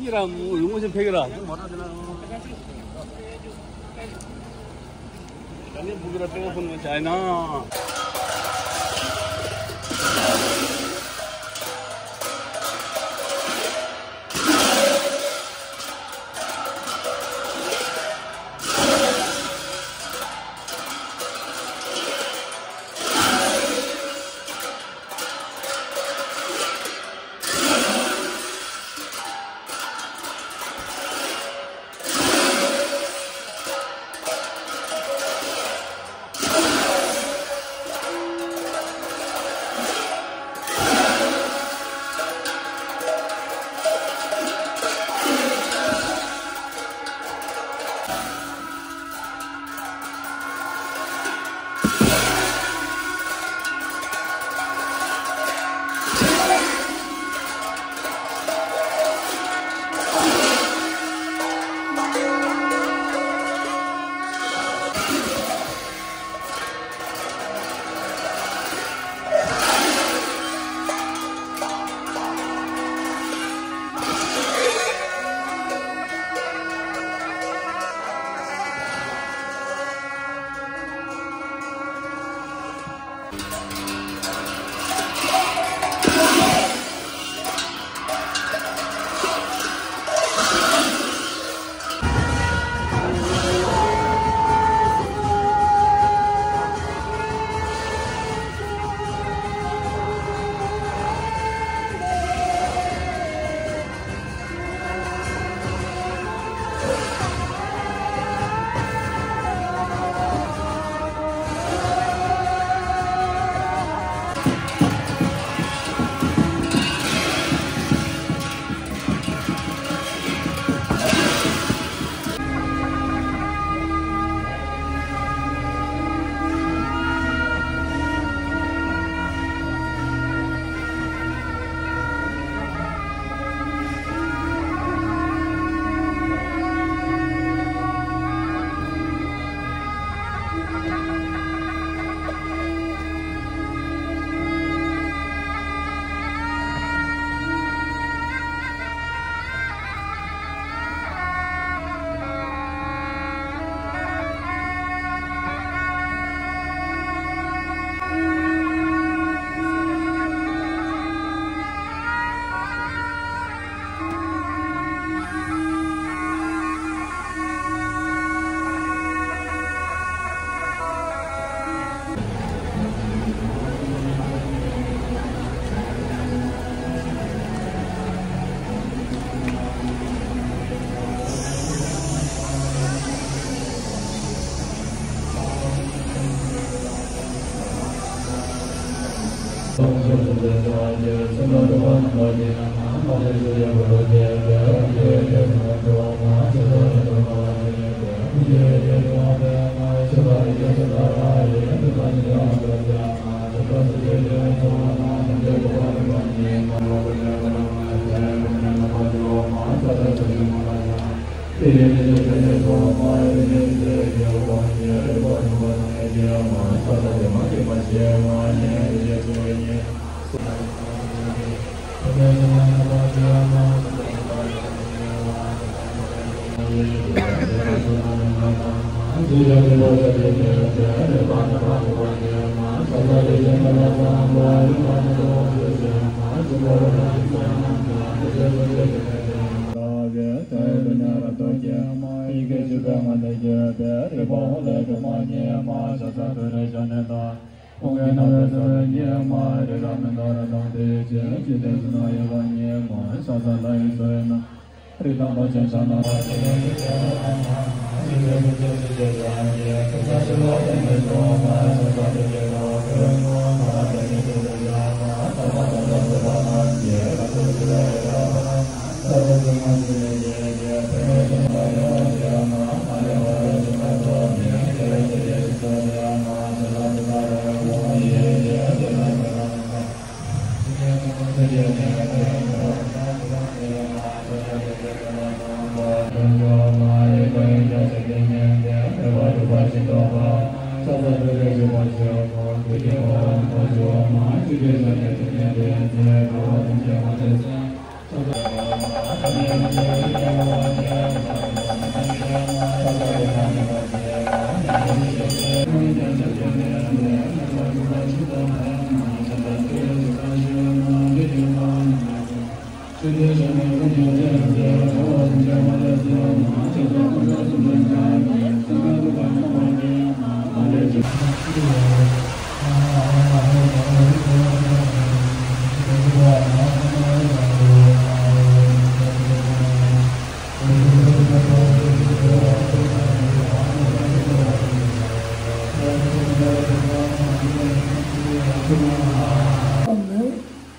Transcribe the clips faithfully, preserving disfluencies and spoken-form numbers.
ཡིན་ར་མོ་ཡོང་ངོ་ཞིག་ཕེབས་ཀྱི་ར། ད་ནི་བུ་གུ་ར་ཏེ་ཕོན་ནང་བྱས་ན།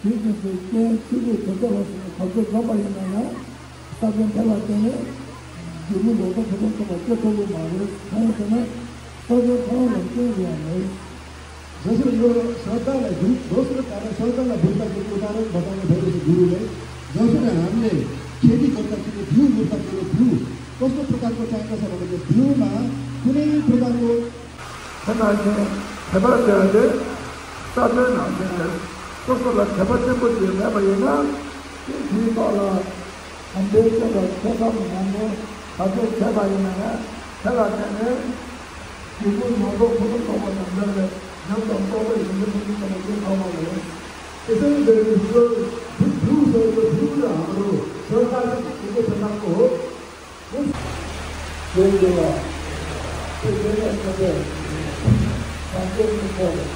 དེའི་རྗེས་སུ་རྐྱེན་ཆོས་ལུགས་དེ་ཚོ་ལ་སོགས་པ་ག་ཚོད་འཛོམས་པ་ཡིན་ན་ཡང་། ས་བོན་དེ་ལ་བརྟེན་ནས་འབྲས་བུ་ལོག་རྟོག་ཕུན་སུམ་ཚོགས་པ་སྐྱེ་ཐུབ་ཀྱི་མ་རེད། གང་ཡིན་ཟེར་ན། ས་བོན་ཁོ་རང་ལ་རྐྱེན་ཡོད་མེད། རྗེས་སུ་ཡོད་སོ་ད་ལ་རྒྱུ་རོ་སོ་ད་ལ་སོ་ད་ལ་བུ་ད་ཀྱི་ཀུ་ད་རེ་བ་ད་ལ་བེ་རེ་སི་གུ་རུ་ལེ། རྗེས་སུ་ནས་ཨམ་ལེ་ཁེ་ཏི་གོ་ད་ཀྱི་བུ་བུ་ད་ཀྱི་བུ། ཀོ་སོ་ཕུ་ད་ཀོ་ཅང་ཀ་ས་བ་ཀྱི་བུ་ན་ཀུ་ནི་ཕུ་ད་ཀོ། དེ་ནང་བཞིན་དད་པ་ཟེར་བ་དེ་ས་བོན་ནང་བཞིན་རེད། སོ་སོ་ལ་དད་པ་བརྟན་པོ་ཞིག་མེད་པ་ཡིན་ན། དེ་དེའི་ཐོག་ལ་དམ་པའི་ཆོས་ལ་ཐོས་བསམ་ཉམས་ལེན་ག་ཚོད་བྱས་པ་ཡིན་ན་ཡང་། དེ་ལ་བརྟེན་ནས་འབྲས་བུ་ལོག་རྟོག་ཕུན་སུམ་ཚོགས་པ་དང་འབྲེལ་བའི་ཉམས་དང་རྟོགས་པའི་ཡོན་ཏན་ཕུན་སུམ་ཚོགས་པ་སྐྱེ་ཐུབ་པ་རེད། དེ་ཚོའི་འབྲས་བུ་ཚོ་བུ་བུ་ཟེར་བའི་བུ་ལ་ཨ་རུ་ཟེར་ད་ཅིག་གི་དེ་ཚོ་ཕན་ཐོགས་ཀོ། ཞེས་བརྗོད་པ། དེ་བརྗོད་པའི་ཚེ་ཚེ། སངས་རྒྱས་ཀྱི་ཚོགས།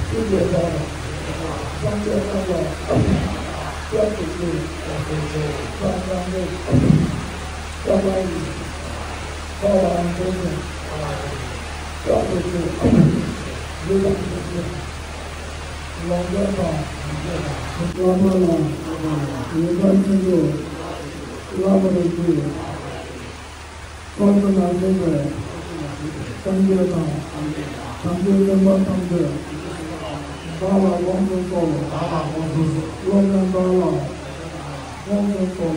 ཀུན་གྱི་བདག་སངས་རྒྱས་རྣམས་ལ། སྐྱབས་སུ་མཆི། སངས་རྒྱས་སྐྱབས་པ་ཡིས། ཕ་བ་ཡང་དེ་བཞིན། སྐྱབས་སུ་མཆི། ལུས་དང་སེམས་ཀྱི། ལོངས་སྤྱོད་དང་། བླ་མ་ལ། ཡོན་ཏན་ཆེན་པོ། བསླབ་པར་བགྱི། བསམ་དུ་མ་ཟིན་པའི་སངས་རྒྱས་དང་། བྱང་ཆུབ་སེམས་དཔའ་ཐམས་ཅད་བདག་ལ་དགོངས་སུ་གསོལ། བདག་ལ་དགོངས་སུ་གསོལ། སློབ་དཔོན་བདག་ལ་དགོངས་སུ་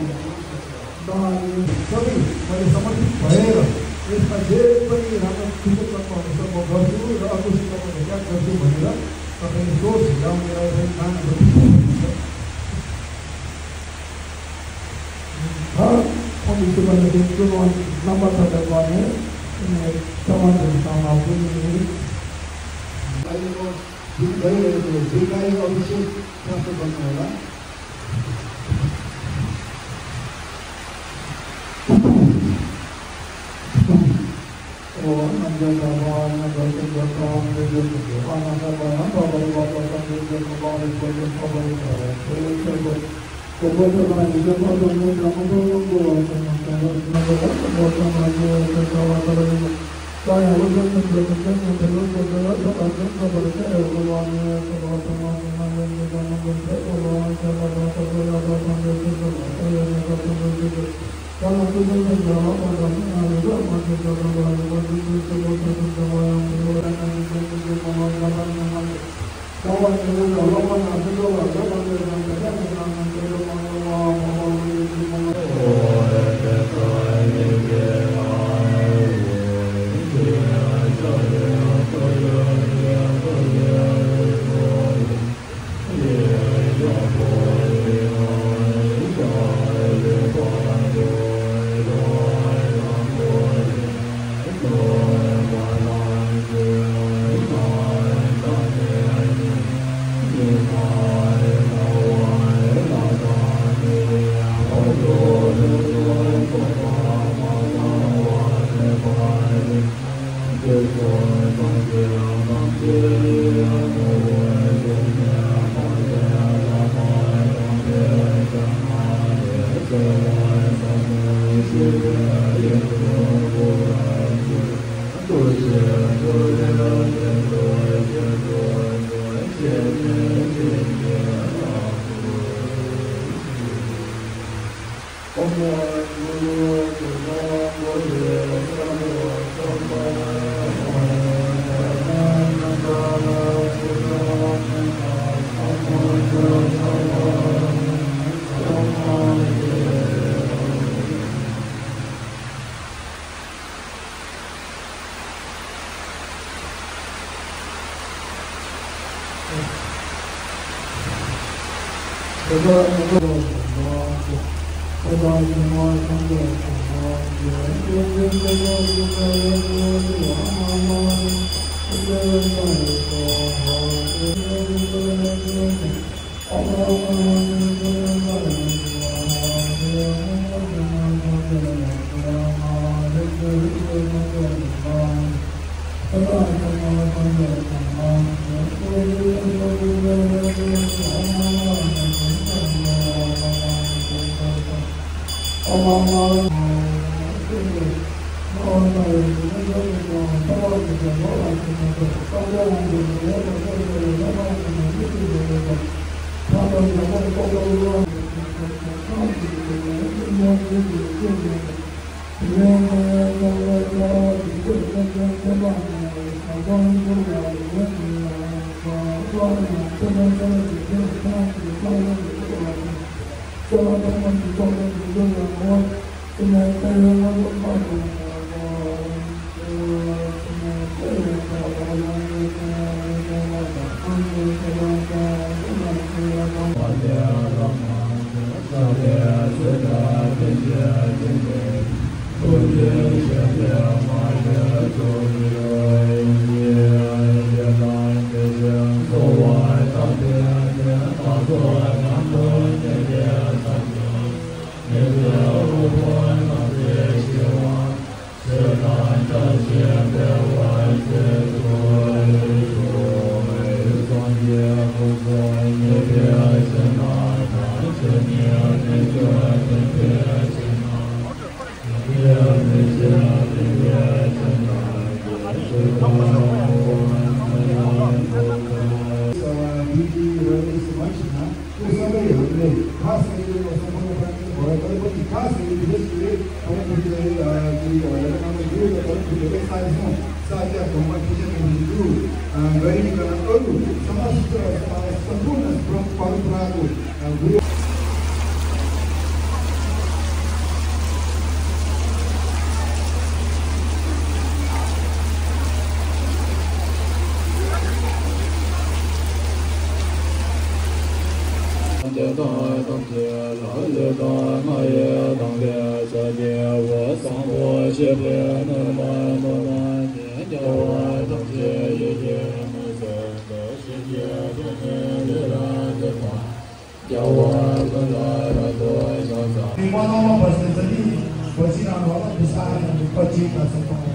གསོལ། བདག་ནི་ས་བོན་མ་ནི་ས་མ་ཐིག་བ་ཡེ་ར། ཨེ་ས་རྗེ་པ་ནི་རང་གི་ཐུགས་ཀྱི་བསམ་པ་མི་བསམ་པ་དགའ་བསུ་ར། ཨ་ཁུ་སི་ཀ་མ་ནི་ཀྱང་དགའ་བསུ་མ་ནི་ར། ད་ཕན་ཚུན་སོ་སི་ཡང་ནི་ར་ཕན་ཚུན་ནང་ནས་ཐུགས་ཐུགས་ཐུགས། ད་ཁོང་གི་ཤུགས་ལ་དེ་ཀུན་དབང་རྣམ་པར་དག་པའི་སྒོ་ནས་ཚེ་དབང་དུ་བཏང་བ་ཀུན་ནི། བསམ་པའི་ཡང་ནས་ཁ་སང་ཡོད་པ་སོང་ཁོང་ལ་ཕན་ཚུན་གོ་བ་ལྟར་པ་གི་ཁ་སང་ཡོད་པའི་ཞིག་རེད། ཁོང་ཁུར་ཏེ་ཨ་ཀི་ཨ་ལ་ལ་ནང་ལ་ཡོད་ལ་ལ་ཁུར་ཏེ་ས་ཡི་སོང་ས་སྐྱ་གོང་མ་ཁྱི་ཤ་ཁྱི་ཤི་དུ་ཨ་ག་རི་ག་ལ་ཨ་རུ་ས་མ་སུ་ཏྲ་ས་ས་ཕུ་ན་སུ་པ་རུ་པ་རུ་ཨ་གུ་རུ། དེ་དག་ཐམས་ཅད་ལ་ལུས་དང་ངག་ཡིད་དང་ལས་བྱ་སྐྱེ་བོ་བཟང་པོ་སྐྱེ་བའི་ནུས་པ་ཐོབ་པ་ཉིད་རྒྱལ་བ་ཐམས་ཅད་ཡིད་ཀྱིས་མི་ཚིམ་པའི་ཞིང་གཅིག་ཏུ་ནི་ལུས་ལ་བརྟེན་པ། རྒྱལ་བ་ཀུན་ལ་རབ་ཏུ་ཕྱག་འཚལ། མི་མ་ནོར་བ་སེམས་ཙམ་ནི་བ་ཅི་རང་བ་ལ་དུ་ས་ཡ་ནི་བ་ཅི་ད་སོ་པ།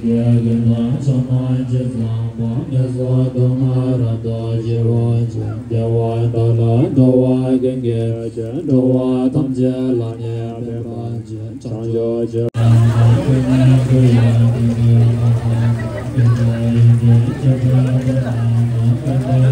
ཡ་གི་ན་ཕྱག་ན་རྗེས་བཟང་པོ། ངན་སོང་སྡུག་བསྔལ་རབ་ཏུ་ཞི་བར་བྱེད། སྐྱེ་བ་དག་ལ་འགྲོ་བ་ཀུན་གྱི་ཕྱིར། འགྲོ་བ་ཐམས་ཅད་བླ་ན་མེད་པར་བྱེད། བྱང་ཆུབ་ཀྱི་ལམ་ལ་བཀོད་ནས་སྐུ་ཡི་དོན་ཡོད་པ་དང་། ཀུན་ཏུ་ཡོན་ཏན་གྱི་ཕྲིན་ལས་ཀུན་བསྣམས་ནས། ཀུན་ཏུ་